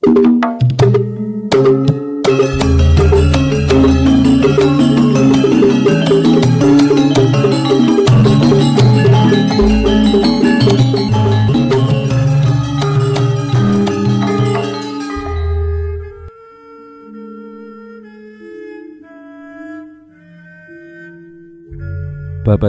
Bapak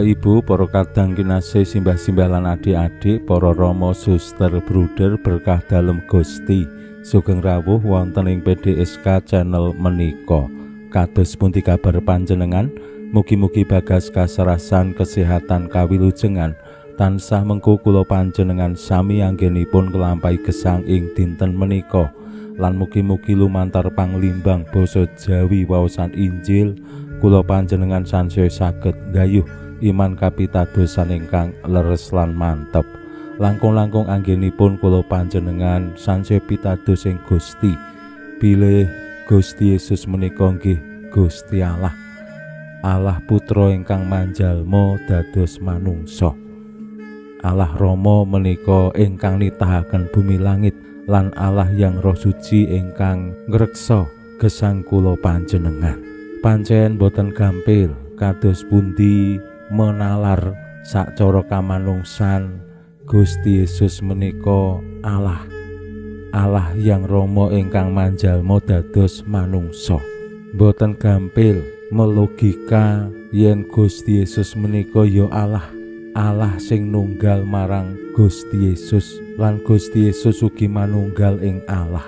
Ibu, para kadang kinasih, simbah-simbah lan adik-adik, para rama, suster, bruder, berkah dalem Gusti. Sugeng rawuh wonten ing PDSK channel menika. Kados pundi kabar panjenengan? Mugi-mugi bagas kasarasan kesehatan kawilujengan tansah mengko kula panjenengan sami anggenipun kelampahi gesang ing dinten menika. Lan mugi-mugi lumantar panglimbang basa Jawi waosan Injil kula panjenengan sansaya saged nggayuh iman kapitadosan ingkang leres lan mantep. Langkung-langkung anggenipun kula panjenengan sansaya pitados ing Gusti. Bilih Gusti Yesus menika nggih Gusti Allah, Allah Putra ingkang manjalma dados manungsa. Allah Rama menika ingkang nitahaken bumi langit lan Allah yang Roh Suci ingkang ngreksa gesang kula panjenengan. Pancen boten gampil kados pundi menalar sacara kamanungsan Gusti Yesus menika Allah, Allah yang Rama ingkang manjalma dados manungsa. Boten gampil melogika yen Gusti Yesus menika ya Allah, Allah sing nunggal marang Gusti Yesus lan Gusti Yesus ugi manunggal ing Allah.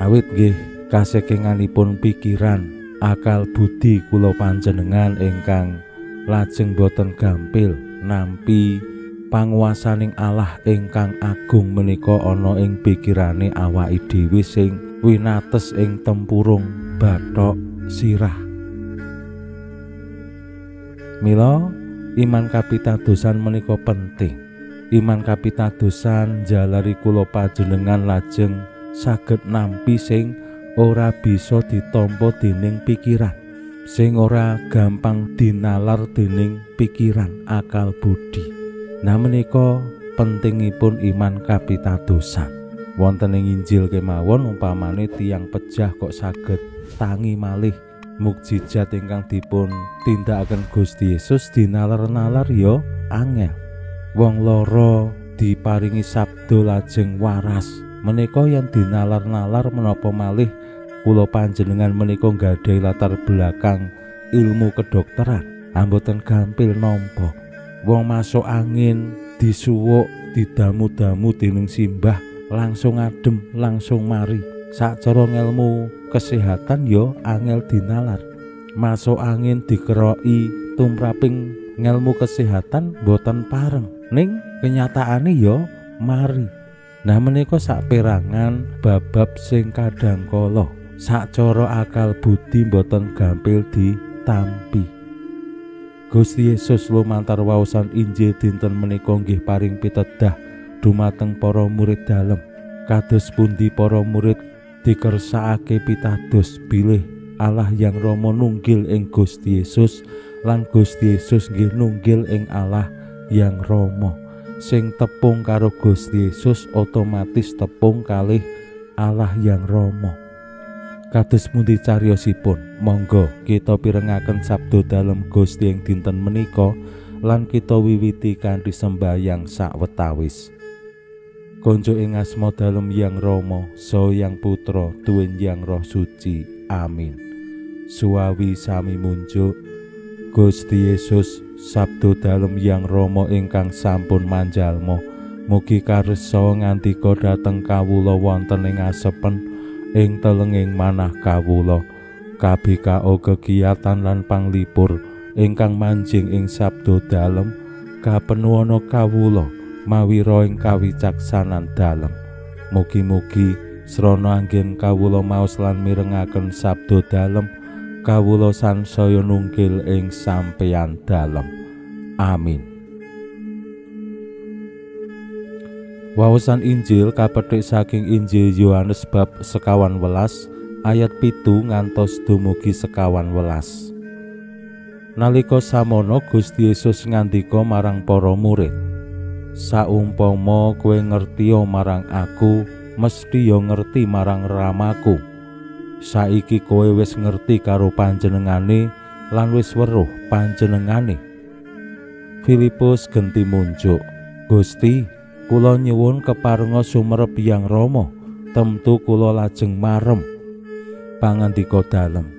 Awit nggih kasekenganipun pikiran, akal budi kula panjenengan ingkang lajeng boten gampil nampi panguwasaning Allah ingkang agung menika ana ing pikirane awake dhewe sing winates ing tempurung bathok sirah. Mila iman kapitadosan menika penting. Iman kapitadosan njalari kula panjenengan lajeng saged nampi sing ora bisa ditampa dening pikiran, sing ora gampang dinalar dening pikiran akal budi. Nah menika pentingipun iman kapitadosan. Wonten ing Injil kemawon umpamane tiyang pejah kok saged tangi malih, mukjizat ingkang dipun tindakaken Gusti Yesus dinalar-nalar ya angel. Wong lara diparingi sabda lajeng waras. Menika yen dinalar-nalar menapa malih kula panjenengan menika nggadahi latar belakang ilmu kedokteran, amboten gampil nampa. Wong masuk angin disuwuk didamu-damu dening simbah langsung adem, langsung mari. Sacara ngelmu kesehatan ya angel dinalar. Masuk angin dikeroki tumraping ngelmu kesehatan boten pareng, ning kenyataane ya mari. Nah menika saperangan babab sing kadang kala sacara akal budi boten gampil ditampi. Gusti Yesus lumantar waosan Injil dinten menika nggih paring pitedah dumateng para murid dalem. Kados pundi para murid dikersakake pitados bilih Allah yang Rama nunggil ing Gusti Yesus lan Gusti Yesus nggih nunggil ing Allah yang Rama. Sing tepung karo Gusti Yesus otomatis tepung kalih Allah yang Rama. Kados pundi cariyosipun? Monggo kita pirengaken sabda dalem Gusti ing dinten menika lan kita wiwiti kanthi sembahyang sawetawis. Konjuk ing asma dalem Yang Rama, saha Yang Putra, tuwin Yang Roh Suci. Amin. Suwawi sami munjuk Gusti Yesus, sabda dalem Yang Rama ingkang sampun manjalma, mugi karsa ngandika dhateng kawula wonten ing asepen ing telenging manah kawula. KBKO kegiatan lan panglipur ingkang manjing ing sabda dalem kapenuwana kawula mawira ing kawicaksanan dalem. Mugi-mugi srana anggen kawula maos lan mirengaken sabda dalem, kawula sansaya nunggil ing sampeyan dalem. Amin. Wawasan Injil kapetik saking Injil Yohanes bab 15 ayat 7 ngantos dumugi 15. Nalika samono Gusti Yesus ngandika marang para murid, "Saumpama kowe ngertiya marang aku, mesti ya ngerti marang Ramaku. Saiki kowe wis ngerti karo panjenengane lan wis weruh panjenengane. Filipus genti munjuk, Gusti, kula nyuwun keparenga sumerep Hyang Rama, temtu kula lajeng marem. Pangandika dalem,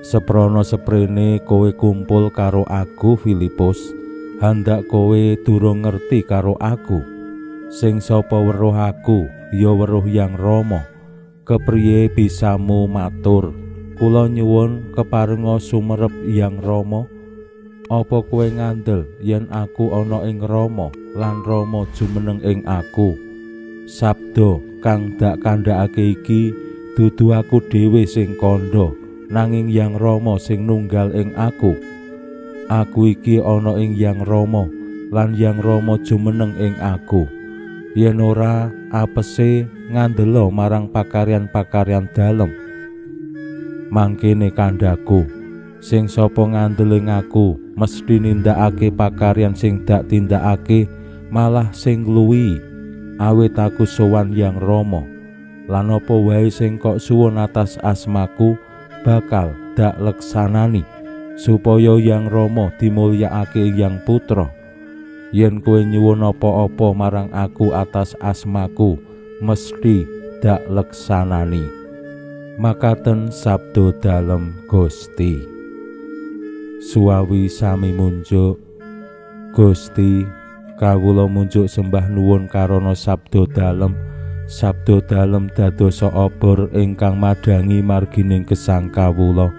seprana seprene kowe kumpul karo aku Filipus, handak kowe durung ngerti karo aku. Sing sapa weruh aku ya weruh Hyang Rama. Kepriye bisamu matur, kula nyuwun keparenga sumerep Hyang Rama? Apa kowe ngandel yen aku ana ing Rama lan Rama jumeneng ing aku? Sabda kang dak kandhakake iki dudu aku dhewe sing kandha, nanging Hyang Rama sing nunggal ing aku. Aku iki ana ing Hyang Rama lan Hyang Rama jumeneng ing aku. Yen ora apese ngandela marang pakaryan-pakaryan dalem. Mangkene kandhaku, sing sapa ngandel ing aku mesti nindakake pakaryan sing dak tindakake, malah sing ngluwihi, awit aku sowan Hyang Rama. Lan apa wae sing kok suwun atas asmaku bakal dak leksanani, supaya Hyang Rama dimulyakake Hyang Putra. Yen kowe nyuwun apa-apa marang aku atas asmaku, mesti dak leksanani. Makaten sabda dalem Gusti. Suwawi sami munjuk, Gusti, kawula munjuk sembah nuwun karana sabda dalem. Sabda dalem dadosa obor ingkang madhangi margining gesang kawula.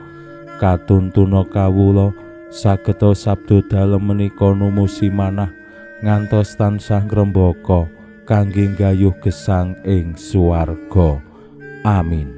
Katuntuna kawula sageta sabda dalem menika numusi manah ngantos tansah ngrembaka kangge nggayuh gesang ing swarga. Amin.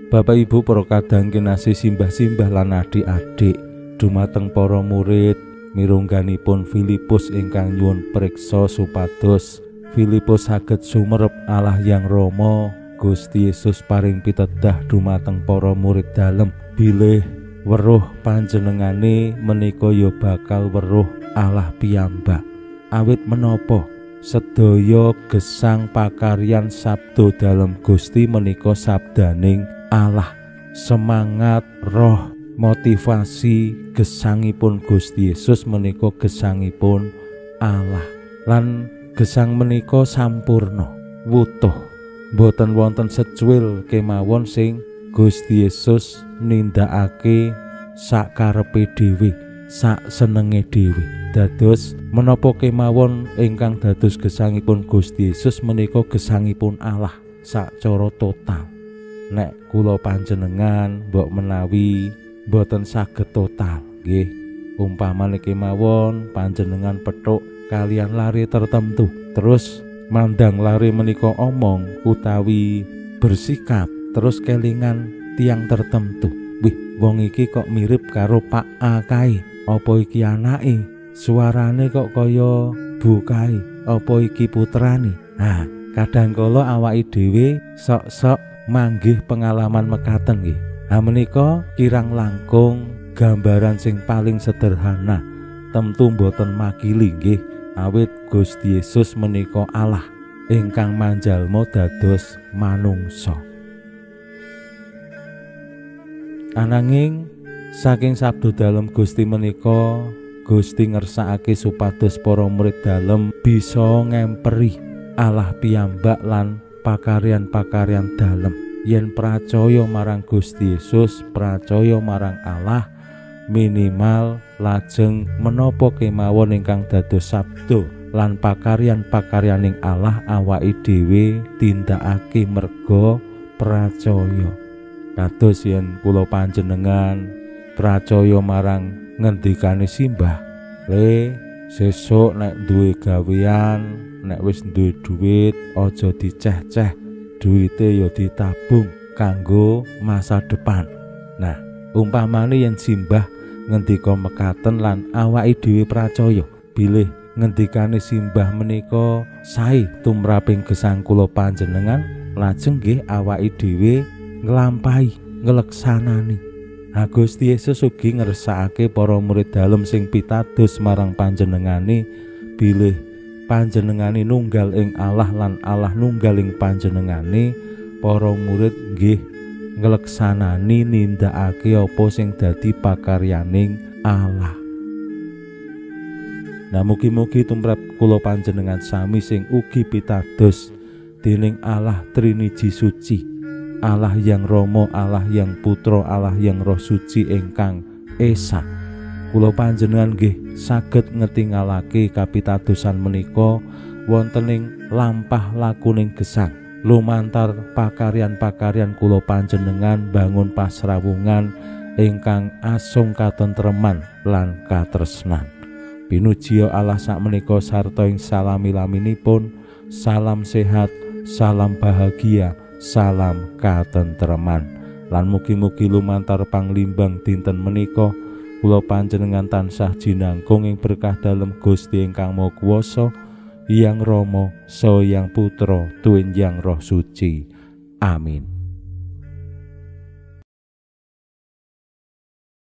Bapak Ibu para kadang kinasih, simbah-simbah lan adik-adik, dumateng para murid mirungganipun Filipus ingkang nyuwun priksa supados Filipus saged sumerep Allah Hyang Rama. Gusti Yesus paring pitedah dumateng para murid dalem bilih weruh panjenengane menika ya bakal weruh Allah piyambak. Awit menapa sedaya gesang pakaryan sabda dalem Gusti menika sabdaning Allah. Semangat, roh, motivasi gesangipun Gusti Yesus menika gesangipun Allah. Lan gesang menika sampurna, wutuh, boten wonten secuil kemawon sing Gusti Yesus nindakake sakarepe dhewe, sak senenge dhewe. Dados menapa kemawon ingkang dados gesangipun Gusti Yesus menika gesangipun Allah sacara total. Nek kula panjenengan mbok menawi mboten saged total nggih, umpamane kemawon panjenengan petuk kalian lari tertentu, terus mandang lari menika omong utawi bersikap, terus kelingan tiang tertentu. Wih, wong iki kok mirip karo Pak A kae, apa iki anake? Suarane kok kaya Bu kae, apa iki putrane? Nah, kadang kala awake dhewe sok-sok manggih pengalaman mekaten nggih. Ha menika kirang langkung gambaran sing paling sederhana, tentu mboten makili nggih, awit Gusti Yesus menika Allah ingkang manjalma dados manungsa. Ananging saking sabda dalem Gusti menika, Gusti ngersakake supados para murid dalem bisa ngemperi Allah piyambak lan pakaryan-pakaryan dalem. Yen pracaya marang Gusti Yesus, pracaya marang Allah, minimal lajeng menapa kemawon ingkang dados sabda lan pakaryan-pakaryaning Allah awake dhewe tindakake merga pracaya. Kados yen kula panjenengan pracaya marang ngendikane simbah, le sesuk nek duwe gawean, nek wis duwe duit aja diceh-ceh, duwite ya ditabung kanggo masa depan. Nah, umpamane yen simbah ngendika mekaten lan awake dhewe pracaya bilih ngendikane simbah menika sae tumraping gesang kula panjenengan, lajeng nggih awake dhewe nglampahi, ngleksanani. Ha Gusti Yesus ugi ngersakake para murid dalem sing pitados marang panjenengane bilih panjenengane nunggal ing Allah lan Allah nunggal ing panjenengane, para murid nggih ngleksanani nindakake apa sing dadi pakaryaning Allah. Nah, mugi-mugi tumrap kula panjenengan sami sing ugi pitados dening Allah Triniji Suci, Allah yang Rama, Allah yang Putra, Allah yang Roh Suci ingkang Esa, kula panjenengan nggih saged ngetingalake kapitadosan menika wonten ing lampah lakuning gesang lumantar pakaryan-pakaryan kula panjenengan bangun pasrawungan ingkang asung katentreman lan katresnan. Pinujiya Allah sakmenika sarta ing salami-laminipun. Salam sehat, salam bahagia, salam katentreman. Lan mugi-mugi lumantar panglimbang dinten menika kula panjenengan tansah jinangkung ing berkah dalem Gusti ingkang Maha Kuwasa, Hyang Rama, Saha Hyang Putra, tuwin Hyang Roh Suci. Amin.